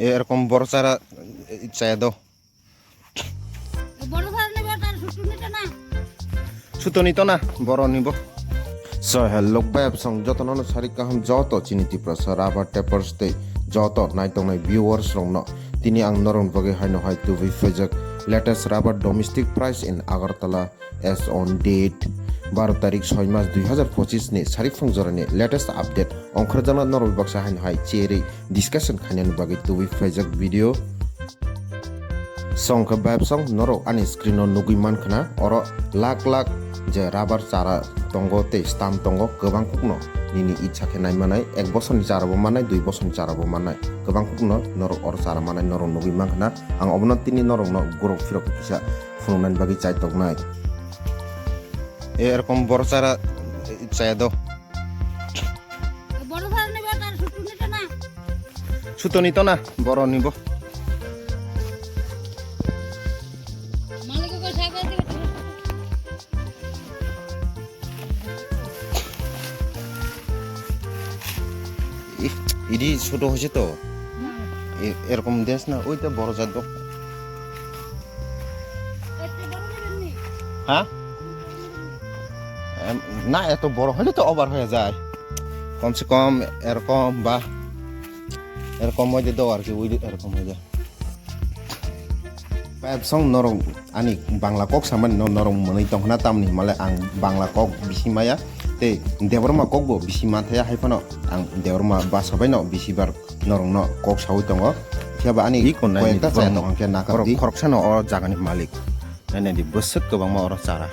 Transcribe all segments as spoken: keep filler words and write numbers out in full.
এরকম বড় চারা, এ, চায়া দাও। বড় চারা নেবে, তার ছোট নিতে না। ছোট নিত না, বড় নিব। So, hello, bebsong, jotono no sari kaham, joto chini Tiprasa rubber tapers tei joto naitongnai viewers rokno. Tini ang norokni bagwi haino hai tubui phaijak latest rubber domestic price in Agartala as on date baro tarik soi mas dui hazar pochis ni sarikphang jorani latest update ongkhorjakna norok baksa haino hai cherwi discussion khainani bagwi tubui phaijak video. Song khe bebsong norok ani screen o nugwi mankha na, oro lakh lakh je rubber chara tongo tei stamp tongo, kwbang kukno nini icha khe nai manai, ek bosorni chara bo manai, dui bosorni chara bo manai, kwbang kukno norok oro chara manai norok nugwi mankha na. Ang obono tini norokno gorok phirok kisa phunuknani bagwi chai toknai. এরকম বড় চারা, এ, চায়া দাও। বড় চারা নেবে, তার ছোট নিতে না। ছোট নিত না, বড় নিব। মালিক কই সাহেব আছে? ই-, ইডি ছোট হয়েছে তো। এ-, এরকম দেশ না, ওইটা বড় জাত গো। হ্যাঁ? এম, না, এত বড় হলে তো ওভার হয়ে যায়। কমসে কম এরকম বা এরকম মধ্যে দাও আর কি, ওই এরকম হয়ে যায়। Bebsong norok ani Bangla kok samani no norok mwnwi tongkhna, tamni hwnmale ang Bangla kok bisi maya tei Debbarma kok bo bisi manthaya, hai phano ang Debbarma basa bai no bisi bar norokno kok saui tongo. Phiya ba ani iko nai koyekta ni chaya borok tong hwnkhe nakar borok di. Khoroksano o jagani malik. Nai nai di bwswk kwbangma oro chara.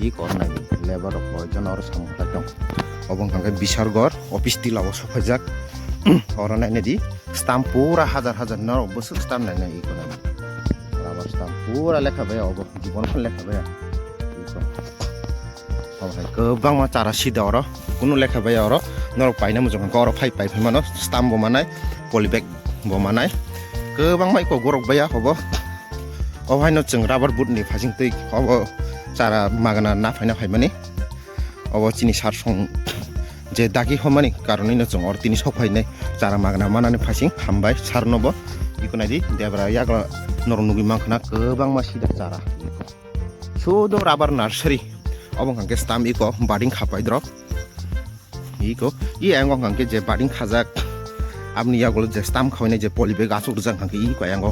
Iko oro nai di lebar rok koi jana oro samung khlai tong. Obo wngkha khe Bishargor office tila o sokhaijak. Oro nai nai di stamp pura hajar hajar norok bwswk stamp nai nai iko nai di. Rubber stamp pura lekha bai obo. Jibon khe lekha bai. Iko. Obo hai kwbangma chara sida oro. Kunu lekha bai oro. Norok paina muchung kha oro phai pai phai mano. Stamp bo manai. Poly bag bo manai. Kwbangma iko gorok bai ya obo. Obo haino chwng rubber boot ni phasing twi obo chara magana na phaina phaimani. Obo chini sar song je dagi homani karonwi no chwng oro tini sok phainai chara magana manani phasing hambai sar no bo. Iko nai di debra yagra norok nugwi mankha na kwbangma sida chara. Sudo rubber nursery. Obo hwnkha khe stamp iko budding khapai drop. Iko, i ayang hwnkha khe je budding khajak. Aboni yagulo je stamp khainai je poly bag aswk rijak hwnkha khe iko ayang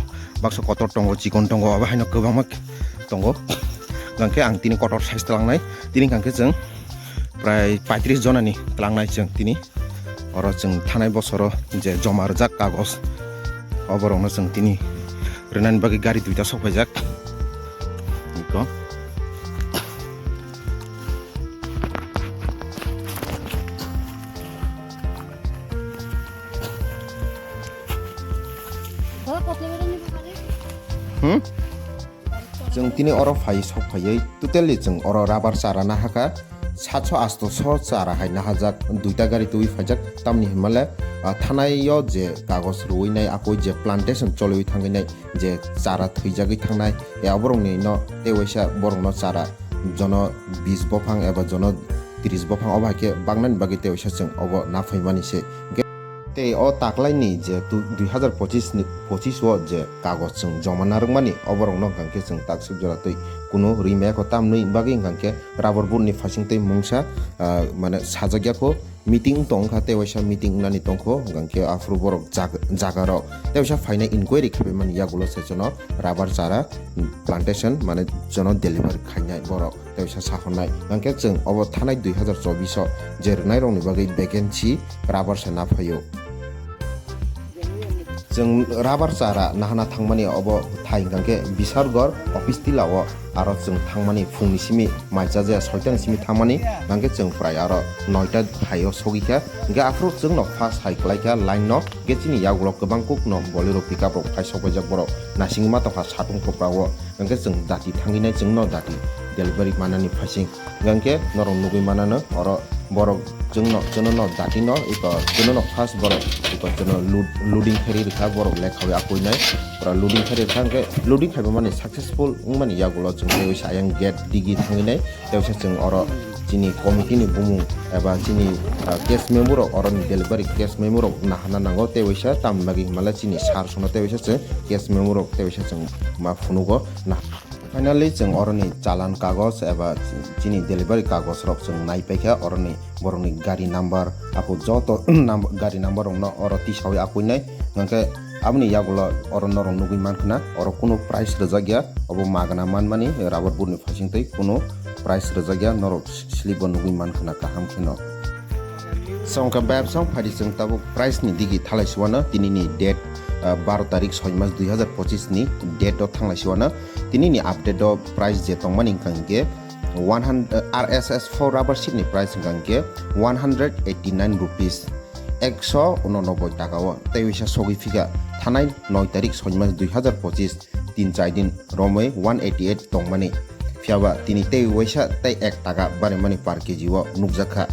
baksa kotor tongo, chikon tongo, abo haino kwbangma tongo. Hwnkha khe ang tini kotor size tlangnai. Tini hwnkha khe chwng prai paitris jonani tlangnai chwng tini. Oro chwng thanai bosoro je joma rijak kagos, oborokno chwng tini rwnani bagwi gari duita sokphaijak. Iko. Hmm? Chwng tini oro phai sok phaiwi totally chwng oro rubber chara nahakha. Satso astoso chara hai nahajak, duita gari twi phaijak, tamni hwnmale, ah, thanai-o je kagos rwui nai, akoi je plantation choliui thangwi nai, je chara thwijagwi thangnai, e aborokni no tei waisa borokno chara jono bis bophang eba jono tris bophang obo hai khe bangnani bagwi tei waisa chwng obo naphaimani se. Tei o taklaini je tu-, dui hazar pochis ni, pochis o je kagos chwng joma narwkmani, oborokno hwnkha khe chwng taksuk jora twi kunu rwi maya kho, tamni bagwi hwnkha khe rubber board ni phasing tei mungsa, ah, mane sajak ya kho, meeting wng tong kha, tei waisa meeting wngnani tong kho, hwnkha khe aphuru borok jag-, jaga rok tei waisa phainai inquiry khapai mani yagulo se jono rubber chara plantation mane jono delivery khainai borok. Tei waisa sa hwnai, hwnkhe chwng obo thanai dui hazar chobbish o je rwnairokni bagwi vacancy rubber se na phaio. Chwng rubber chara nahana thangmani obo thai hwnkhe Bishargor office tila o, aro chwng thangmani phungni simi mai chajaya soitani simi thangmani, hwnkhe chwng prai aro noita hai o sogwi kha, hwnkhe aphuru chwngno first hai kwlai kha line no, hwnkhe chini yagulo kwbang kuk no Bolero pickup rok phai sokpaijak borok nasingwi ma tongkha satung kopra o. Hwnkhe chwng dati thangwi nai, chwngno dati delivery manani phasing. Hwnkhe norok nugwi manano, oro borok chwngno, chwngno dati no, iko chwngno first borok, iko chwngno load-, loading khairi rwkha, borok lekhawi akwi nai. Oro loading khairi rwkha, hwnkhe loading khaiba mani successful wngmani yagulo chwng tei waisa ayang gate digi thangwi nai, tei waisa chwng oro Chini committee ni bumung eba chini, ah, case memo rok, oroni delivery case memo rok nahana nango, tei waisa tamni bagwi hwnba le chini sir sono tei waisa chwng case memo rok tei waisa chwng ma phunugo. Na-, finally chwng oroni challan kagoj eba chini delivery kagoj rok chwng naipaikha, oroni borokni gari number, apo joto number, gari number rokno oro tisawi akuinai. Hwnkhe aboni yagulo oro norok nugwi mankha na, oro kunu price rwjakya, obo magana manmani rubber board ni phaising tei kunu price rwjakya, norok slip bo nugwi mankha na kaham kheno. Songkha bebsong phaidi chwng tabuk price ni digi thalai siwano tinini date, ah, baro tarik soi mas dui hazar pochis ni date o thanglai siwano tinini update o price je tongmani wngkha hinkhe one hundred, ah, R S S four rubber sheet ni price wngkha hinkhe one hundred eighty nine rupees, ekso unonoboi taka o tei waisa sogwi phika thanai noi tarik soi mas dui hazar pochis tin chai din romwi one eighty eight tongmani. Phiyaba tini tei waisa tei ek taka barimani per K G o nukjakha.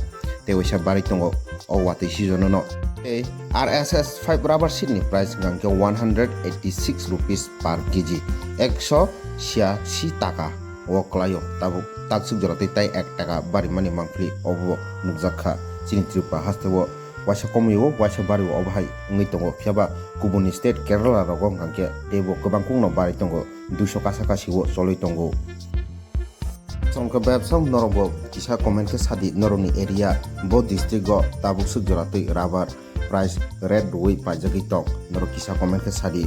Tei waisa barai tongo o watwi season no. Tei R S S five rubber sheet ni price hwnkha hinkhe one hundred eighty six rupees per K G. Ekso siya si taka o kwlaio. Tabuk taksuk jora tei tai ek taka barimani mangpili obo nukjakha. Chini Tripura haste o waisa komwi o, waisa bari o, obo hai wngwi tongo. Phiyaba kubuni state Kerala rogo hwnkha hinkhe teibo kwbangkukno barai tongo, duiso kasa kasi o cholwi tongo. Songkha bebsong norokbo kisa comment khe sadi, norokni area bo district o tabuk swk jora twi rubber price rate rwui paijagwi tong, norok kisa comment khe sadi.